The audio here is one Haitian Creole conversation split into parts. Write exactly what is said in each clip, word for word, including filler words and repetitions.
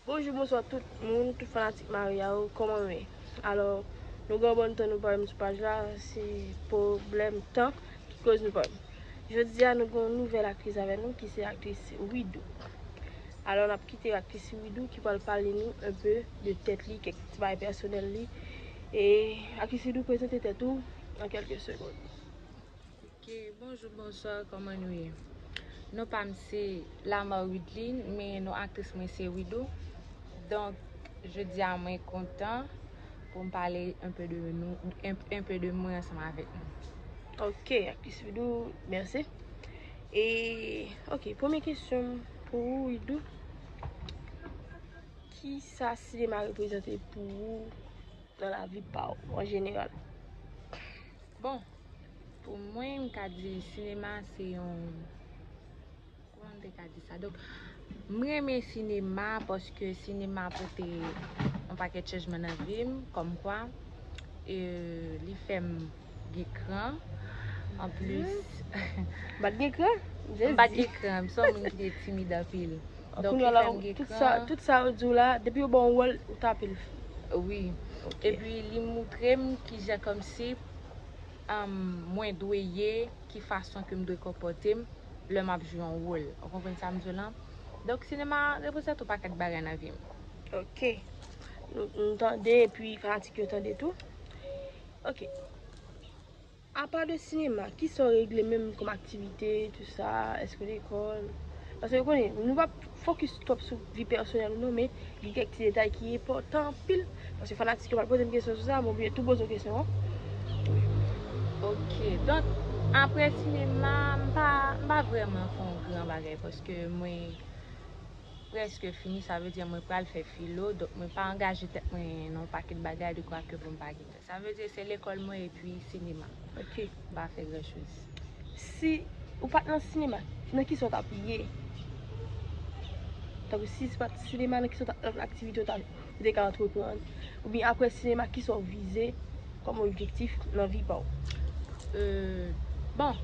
Bonjou, bonswa tout moun, tout fanatik Maria yo, kòman nou ye? Alò, nou gen yon bòn tan nou pa menm sou paj la, se pwoblèm tan ki koz nou pa menm. Jodi a, nou gen yon nouvèl aktris avè nou ki se aktris Widoo. Alò, n ap kite aktris Widoo ki pral pale nou enpe de tèt li, kèk ti bagay pèsonèl li. E aktris Widoo, prezante tèt ou an kèlke segonn. Ok, bonjou, bonswa, kòman nou ye? Non pa m se Lamar Widline, men non aktris mwen se Widoo. Donk, jodi a mwen kontan pou m pale enpe de nou, enpe de mwen ansanm avèk nou. Ok, aktris Widoo, mèsi. E, ok, premye kesyon m pou ou, Widoo. Kisa sinema reprezante pou ou nan lavi pa w an jeneral? Bon, pou mwen, m ka di sinema se yon, kòman m te ka di sa? Donk, m renmen sinema paske sinema pote yon pakèt chanjman nan vi m, kòmkwa e, li fè m gen kran. Anplis, M pa t gen kran? m pa t gen kran, m se yon moun ki te timid anpil. Donk, Kounye li a la, fè m gen tout sa, kran. Tout sa yo di w la, depi yo ba w yon wòl, ou tape l. Wi. Epi, li montre m kijan kòmsi um, mwen dwe ye, ki fason ke m dwe konpòte m lè m ap jwe yon wòl. Ou konprann sa m di w lan? Donk, sinema reprezante yon pakèt bagay nan vi m. Ok. Nou, nou tande, epi fanatik yo tande tou. Ok. Apa de sinema, kisa w regle menm kòm aktivite, tou sa, èske w lekòl? Paske w konnen, nou p ap fokis twòp sou vi pèsonèl ou non, men gen kèk ti detay ki enpòtan anpil. Paske fanatik yo pral poze m kesyon sou sa, mwen oblije tou poze w kesyon an. Ok, donk, apre sinema, m pa, m pa vrèman fè yon gran bagay, paske mwen prèske fini, sa vle di mwen pral fè filo, donk mwen pa angaje tèt mwen nan yon pakèt bagay de kwa ke pou m pa gen tan. Sa vle di se lekòl mwen epi sinema. Ok. M pa fè gran choz. Si ou pa t nan sinema, nan kisa w t ap ye? Tankou si se pa t sinema, nan kisa w t ap, lòt aktivite w t ap, ou te ka antreprann? Oubyen apre sinema, kisa w vize kòm objektif nan vi pa w? Euh, bon,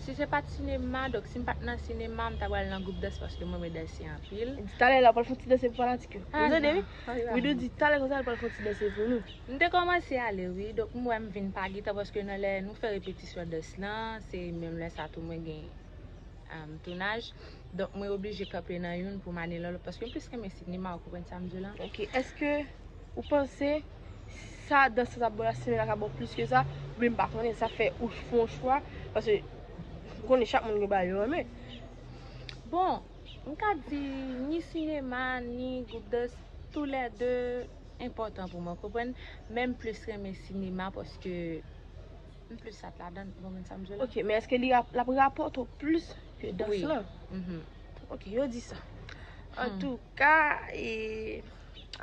si se pa t sinema, donk si m pa t nan sinema, m ta pral nan gwoup dans paske mwen renmen danse anpil. Talè la, w pral fè yon ti danse pou fanatik yo. Ah, Ou tande, non. Wi? Widoo di talè konsa, l pral fè yon ti danse pou nou. M te kòmanse ale, wi. Donk, m wè m vin pa gen tan paske nan lè nou fè repetisyon dans lan, se menm lè sa tou mwen gen um, tounaj. Donk, mwen oblije kanpe nan youn pou m ale nan lòt paske m plis renmen sinema, ou konprann sa m di w lan? Ok, èske ou panse sa dans sa t ap ba w la semèn la ka ba w plis ke sa? Oubyen m pa konnen, sa fè ou fè yon chwa? Paske ou konnen chak moun gen bagay yo renmen. Bon, m ka di ni sinema, ni gwoup dans, toulède enpòtan pou mwen, konprann? Men m plis renmen sinema paske m plis sat ladan, bon, men sa m di w la. Ok, men èske li rap- l ap rapòte w plis ke dans Wi. Lan? Mhm. Ok, yo di sa. Antouka, e,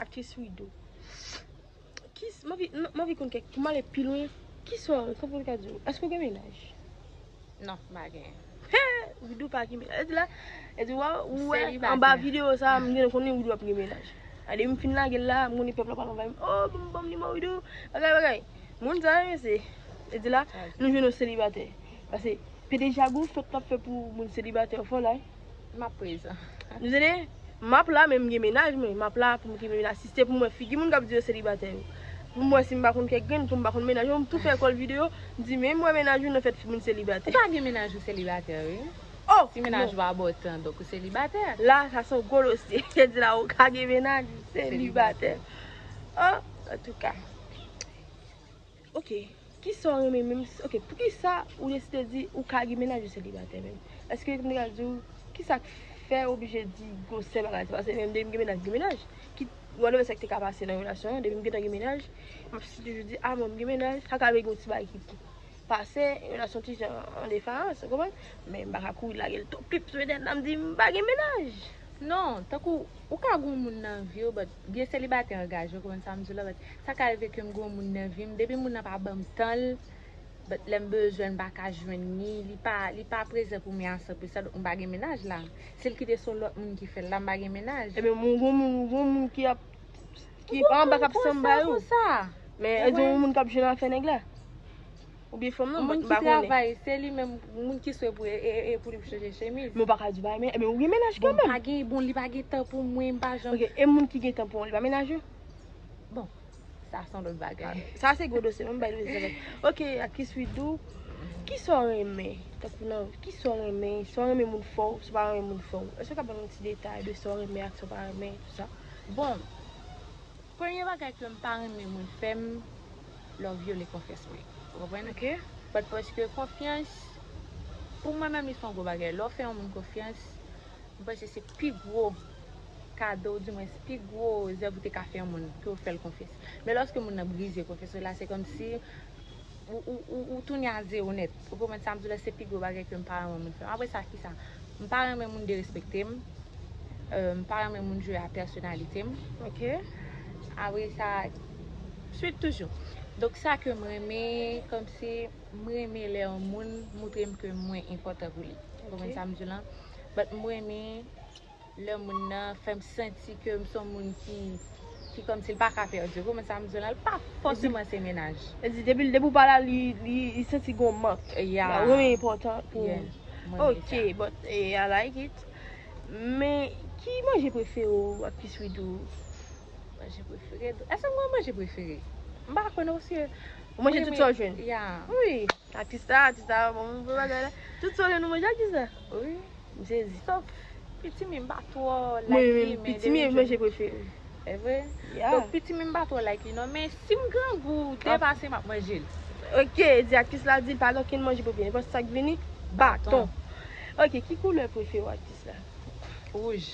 aktris Widoo. Kis, m anvi, non, m anvi konn kèk, pou m ale pi lwen, kisa w, kòman m ka di w? Èske w gen mennaj? Non, m pa gen. Widoo pa gen mennaj. E di la, e di, wa, ou wè, Selibatè. Anba videyo sa, m gen konnen Widoo ap gen mennaj. A, depi m fin lage l la, m konnen pèp la pral anvayi m. Oh, ban m, ban m nimewo Widoo. Bagay, bagay. Moun sa yo, mesye. E di la, nou jwenn yon selibatè. Paske, P D G a gou fèt l ap fè pou moun selibatè yo fò la. M ap prezan. Nou tande? M ap la, men m gen mennaj, mwen. M ap la pou m gen mennaj. Si se pou mwen, figi moun k ap di yo selibatè yo. Pou mwen, si m pa konn kèk grenn, pou m pa konn mennaj, mwen, m tou fè kòl videyo, m di, men mwen mennaj ou nan fèt moun selibatè. Ou pa gen mennaj ou selibatè, wi. Oh! Si mennaj ou a bò tan, donk ou selibatè. La, sa se yon gwo dosye. Se di la, ou ka gen mennaj, ou selibatè. Oh, antouka. Ok. Kisa w renmen menm? Ok, poukisa ou deside di ou ka gen mennaj ou selibatè menm? Èske m te ka di w, kisa k fè w oblije di gwosè bagay sa? Paske menm depi m gen mennaj, gen mennaj. Kit, whatever sa k te ka pase nan relasyon an, depi m gentan gen mennaj, m ap toujou di, a, mwen m gen mennaj, sa ka rive gen yon ti bagay ki pase, relasyon ti jan an defayans, ou konprann? Men m pa ka kouri lage l tou pip sou entènèt la, m di m pa gen mennaj. Non, tankou, ou ka gen yon moun nan vi w, but gen selibatè angaje, ou konprann sa m di w la, but sa ka rive ke m gen yon moun nan vi m, depi moun nan pa ban m tan l, but lè m bezwen l, m pa ka jwenn li, li pa, li pa prezan pou mwen a san pou san, donk m pa gen mennaj la. Si l kite se yon lòt moun ki fè l la, m pa gen mennaj. Ebyen, moun, gon moun, gon moun ki ap, ki pa anba k ap sanba yo. Konsa. Men, e di yon moun k ap jwenn afè nèg la. Oubyen fanm nan, Moun m ki pa konnen. Travay, se li menm, moun ki swe pou e, e, e pou li chanje chemiz. Men w pa ka di w pa renmen, men w gen mennaj Bon, kanmenm. Pa gen, bon, li pa gen tan pou mwen, m pa jan. Ok, e moun ki gen tan pou ou, li pa mennaj ou? Bon, sa se yon lòt bagay. Sa se gwo dosye, mwen bay dosye sa. Ok, aktris Widoo, ki sa w renmen? Tankou nan, ki sa w renmen? Sa w renmen moun fè w, sa w pa renmen moun fè w? Èske w ka ban nou ti detay de sa w renmen ak sa w pa renmen, tout sa? Bon, premye bagay ke m pa renmen moun fè m, lè w vyole konfyans mwen. Ou konprann? Ok. But paske konfyans, pou mwen menm, li se yon gwo bagay. Lè w fè yon moun konfyans, m panse se pi gwo kado, di mwen, pi gwo zèv ou te ka fè yon moun, ke w fè l konfyans. Men lòske moun nan brize konfyans ou la, se kòmsi ou, ou, ou, ou tounen a zewo nèt. Ou konprann sa m di w la, se pi gwo bagay ke m pa renmen moun fè m. Apre sa, ki sa? M pa renmen moun derespekte m. Euh, m pa renmen moun jwe a pèsonalite m. Ok. Apre sa, swit toujou. Donk, sa ke m renmen, kòmsi m renmen lè yon moun montre m ke mwen enpòtan pou li. Ou konprann sa m di w la? But m renmen lè moun nan fè m santi ke m se yon moun ki, ki kòmsi l pa ka pèdi. Ou konprann sa m di w la? L pa fòseman se mennaj. E di, depi, depi w pa la, li, li, li santi gon mank. Ya. Li enpòtan pou Yeah. ou. Mwen renmen Ok, sa. But eh, I like it. Men, ki manje prefere w, aktris Widoo? Manje prefere. Èske mwen manje prefere? M pa konnen, paske Ou manje tout sa w jwenn? Ya. Wi. Aktris la, aktris la, bon, bon bagay la. Tout sa w jwenn ou manje, aktris la? Wi. M sezi. Sof pitimi, m pa twò Mwen like menm, li, men pitimi e depi manje jwenn. Prefere. E vre? Ya. Donk, pitimi m pa twò like li, non. Men si m grangou, depase, m ap manje l. Ok, di aktris la di l pa gen okenn manje prefere. Nenpòt sa k vini, baton. Ok, ki koulè prefere w, aktris la? Wouj.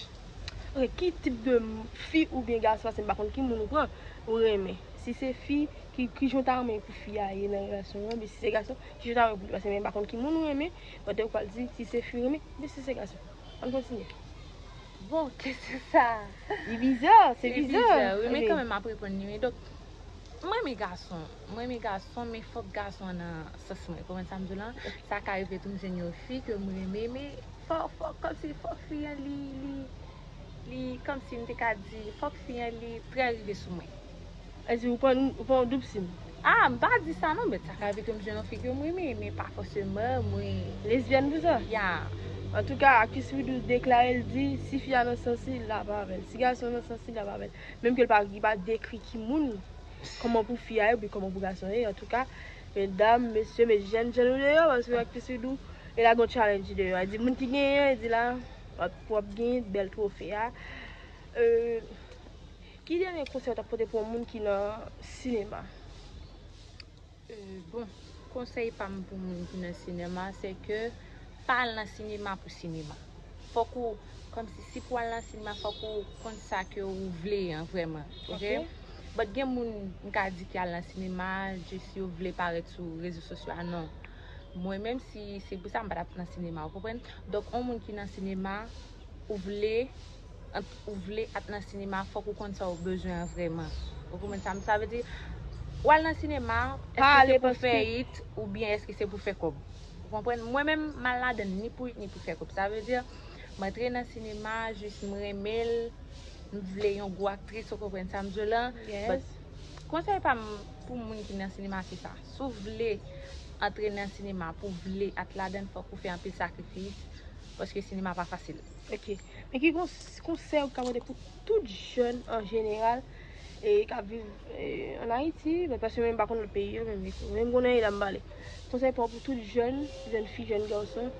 Ok, ki tip de m- fi oubyen gason, paske m pa konn ki moun ou pran, ou renmen? Si se fi, ki, ki jan w ta renmen pou fi a ye nan relasyon an, men si se gason, ki jan w ta renmen pou li, paske m pa konn ki moun ou renmen, pote ou pral di si se fi renmen, men si se gason. Ann kontinye. Bon, kesyon sa. Li biza, se Li biza. Wi, men kanmenm m ap reponn li, wi. Donk, mwen renmen gason. Mwen renmen gason, men fòk gason an nan sans mwen. Konprann sa m di w la? Sa ka rive tou m jwenn yon fi ke m renmen, men fò, fò, kòmsi fòk fi an li, li, li, kòmsi m te ka di, fòk fi an li trè rive sou mwen. E di ou pran, ou pran yon doub sim. Ah, m pa di sa non, men sa ka rive ke m jwenn yon fi ke m renmen, men pa fòseman mwen. Lesbyèn pou sa? Ya. Antouka, aktris Widoo deklare l di, si fi a nan sans li, l ap avè l. Si gason nan sans li, l ap avè l. Menm ke l pa, li pa dekri ki moun, kòman pou fi a ye, oubyen kòman pou gason ye. Antouka, medam, mesye, met jèn, jèn nou deyò, paske aktris Widoo, e la gon challenge deyò. E di moun ki genyen, e di la, w ap, w ap genyen bèl twofe a. Euh, ki dènye konsèy w t ap pote pou yon moun ki nan sinema? Euh, bon, konsèy pa m pou moun ki nan sinema, se ke pa al nan sinema pou sinema. Fòk ou, kòmsi si pou al nan sinema, fòk ou konn sa ke ou vle an vrèman, ok? Ok. But gen moun, m ka di ki al nan sinema, jis yo vle parèt sou rezo sosyo a, non. Mwen menm, si se pou sa, m pa t ap nan sinema, ou konprann? Donk, yon moun ki nan sinema, ou vle, ant, ou vle at nan sinema, fòk ou konn sa ou bezwen an vrèman. Ou konprann sa m, sa vle di, ou al nan sinema, Pa èske ale se pou paske fè it, oubyen èske se pou fè kòb? Ou konprann? Mwen menm, m al ladan l ni pou it, ni pou fè kòb. Sa vle di, m antre nan sinema, jis m renmen l, m vle yon gwo aktris, ou konprann sa m di w lan? Yes. But, konsèy pa m pou moun ki nan sinema, se sa. Si w vle antre nan sinema, pou w vle at ladan l, fòk ou fè anpil sakrifis, paske sinema pa fasil. Ok. Men ki kons- konsèy ou ka pote pou tout jèn an jeneral e k ap viv e, an Ayiti, men paske mwen m pa konn lòt peyi yo, men men m konnen la m pale. Konsèy pa w pou tout jèn, jèn fi, jèn gason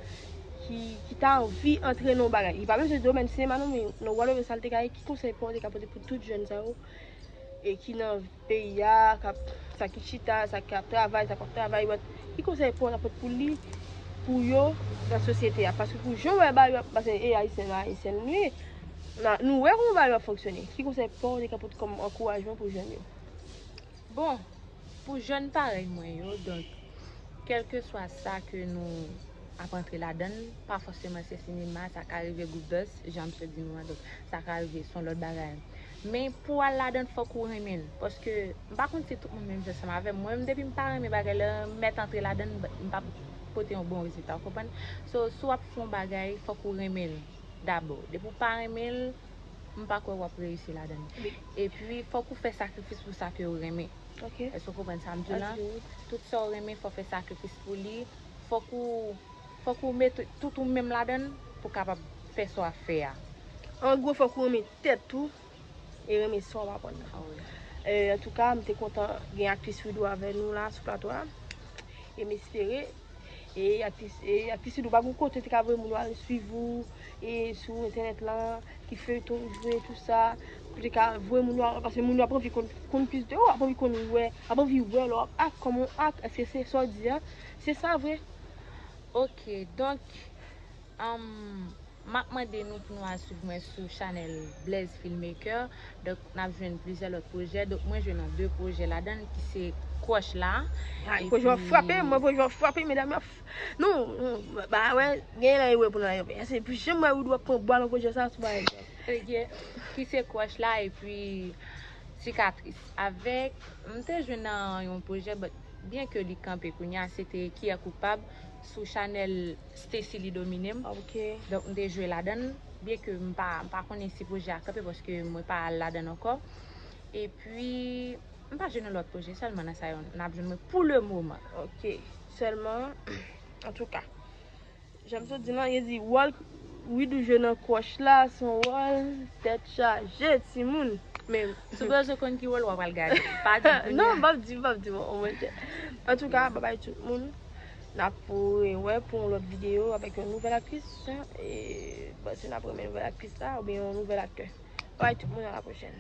ki, ki ta anvi antre nan yon bagay. Li pa bezwen domèn sinema non, men nan whatever sa l te ka ye, ki konsèy pa w te ka pote pou tout jèn sa yo e ki nan peyi a, k ap, sa ki chita, sa k ap travay, sa k ap travay, but ki konsèy pa w ta pote pou li, pou yo, nan sosyete a? Paske pou jan w wè bagay yo ap pase, e Ayisyen, Ayisyen nou ye, na- nou wè kòman bagay yo ap fonksyone. Ki konsèy pa w te ka pote kòm ankourajman pou jèn yo? Bon, pou jèn parèy mwen yo, donk, kèlkeswa sa ke nou ap antre ladan l, pa fòseman se sinema, sa ka rive gwoup dans, jan misye di nou an, donk, sa ka rive se yon lòt bagay. Men pou al ladan l, fòk ou renmen l, paske m pa konn si tout moun menm jan ansanm avè m. Mwen menm, depi m pa renmen bagay la, m mèt antre ladan l, m p ap pote yon bon rezilta, ou konprann? So, si w ap fè yon bagay, fòk ou renmen l dabò. Depi w pa renmen l, m pa kwè w ap reyisi ladan l. Epi, fòk ou fè sakrifis pou sa ke w renmen. Èske w konprann sa m di w la? Tout sa w renmen, fò w fè sakrifis pou li. Fòk ou, fòk ou mete tout ou menm ladan l pou w kapab fè sa w ap fè a. An gwo, fòk ou renmen tèt ou e renmen sa w ap aprann nan. Antouka, m te kontan gen aktris Widou avè nou la sou plato a. E m espere E aktris, e aktris Widou, pa gen kote te ka voye moun yo al swiv ou e sou entènèt la, ki feyton ou jwe, tou sa, pou te ka voye moun yo al, paske moun yo ap anvi konn, konn plis de ou, ap anvi konn ou wè, ap anvi wè lè w ap ak, kòman w ak, èske se sa w di a, se sa vre? Ok, donk, um, m ap mande nou pou nou al swiv mwen sou chanèl Blaze Filmmaker. Donk, n ap jwenn plizyè lòt pwojè. Donk, mwen jwe nan de pwojè ladan l ki se Crush la. Ay, pwojè w ap frape, mwen pwojè w ap frape, medam yo. Non, non, ba wè, gen lè e wè pou nan yon. Se pou janm wè Widou ap pran bwa nan pwojè sa, sou bagay sa. Ok, ki se Crush la, epi Sikatris. Avèk, m te jwe nan yon pwojè, but byen ke li kanpe kounye a, se te Qui est coupable sou chanèl Stacy Li Domine m. Ok. Donk, m te jwe ladan l, byen ke m pa, m pa konnen si pwojè a kanpe paske mwen pa al ladan l ankò. Epi, m pa jwe nan lòt pwojè, sèlman nan sa yo n ap jwenn mwen pou le moman. Ok, sèlman, antouka, jan m sot di lan, yo di wòl Widou jwe nan Crush la, se yon wòl tèt chaje, timoun. Men si w bezwen konn ki wòl, w a pral gade. Pa di m kounye a. Non, m p ap di, m p ap di, mon, mon chè. Antouka, babay tout moun. N ap rewè pou yon lòt videyo avèk yon nouvèl aktris. E, bon, si n ap renmen nouvèl aktris la, oubyen yon nouvèl aktè. Babay tout moun, a la pwochèn.